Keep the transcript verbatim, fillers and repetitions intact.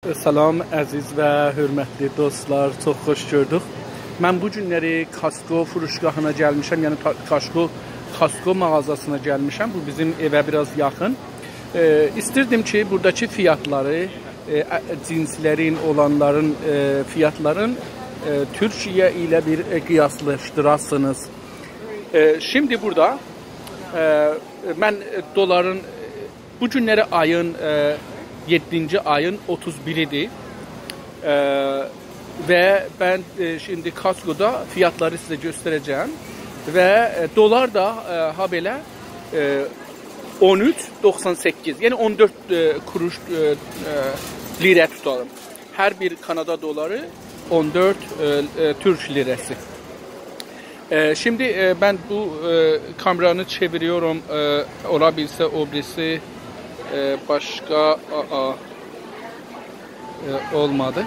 سلام، عزیز و حؤرمتلی دوستلار، چوخ خوش گؤردوک. من بو گونلری کاسکو فروشگاهینا گلمیشم، یعنی تا-، کاسکو، کاسکو مغازاسینا گلمیشم. بو بیزیم ائوه بیر آز یاخین. ائ، ایستیردیم کی، بوراداکی فیاتلاری، ائ، ا-، جینسلرین، اولانلارین، ائ، فیاتلارین، ائ، تورکیه ایله بیر، ائ، قیاسلاشدیراسینیز. ائ، شیمدی بورادا، ائ، من دلارین، ائ، بو گونلری آیین، ائ، یئددینجی آیین اوتوز بیری‌دیر. ائ، و من، ائ، شیمدی کاسکودا فیاتلاری سیزه گؤستره‌جم. و، ائ، دلار دا، ائ، هابئله، ائ، اون اوچ دوخسان سککیز، یعنی اون دؤرد، ائ، قوروش، ائ، ائ، لیره توتالیم. هر بیر کانادا دلاری اون دؤرد، ائ، ائ، تورک لیره‌سی. ائ، شیمدی، ائ، من بو، ائ، کامئرانی چئویریرم. ائ، اولا بیلسه او بیریسی، ائ، باشقا، آ، آ، ائ، اولمادی.